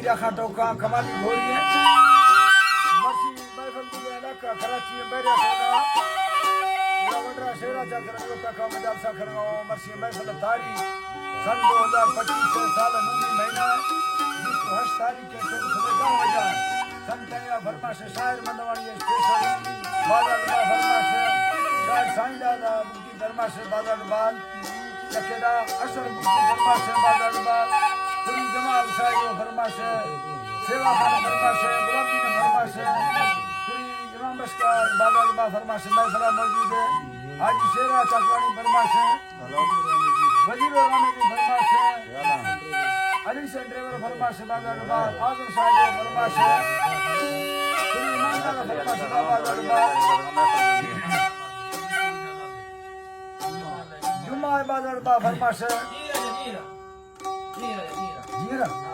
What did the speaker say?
یخاں ٹوکاں کمالی گھوری ایں۔ مرچی محفل بوگے علاقہ کراچی ایں، بحریہ سودا۔ یا وڈرا شہرا چا کرنگو تاکا مجالسا کرنگو۔ مرچی محفل تاری سن دو ہزار پچیس سال نومی مہینہ بیست و ہشت تاریخ کے سن صبح گاہ وجہ سن تنیا فرماش شاعر مندوانی اسپیشل بازار با فرماش شاعر سائیں دادا بگٹی فرماش بازار بال چکیدا اشر بگٹی فرماش بازار بال پوری جماعت شاعر فرماش سیوا خان فرماش غلام دین فرماش پوری امام بشکار بازار با فرماش محفلہ موجود ہے۔ حاجی شیرا چاکوانی فرماش وزیر و رامے کی فرمائش ہے۔ علی سے ڈرائیور فرمائش ہے، بازار کے بعد اعظم شاہ کی فرمائش ہے۔ سلیم ایماندار فرمائش ہے، بازار کے بعد جمعہ ہے، بازار کے بعد فرمائش ہے۔ جی رہا۔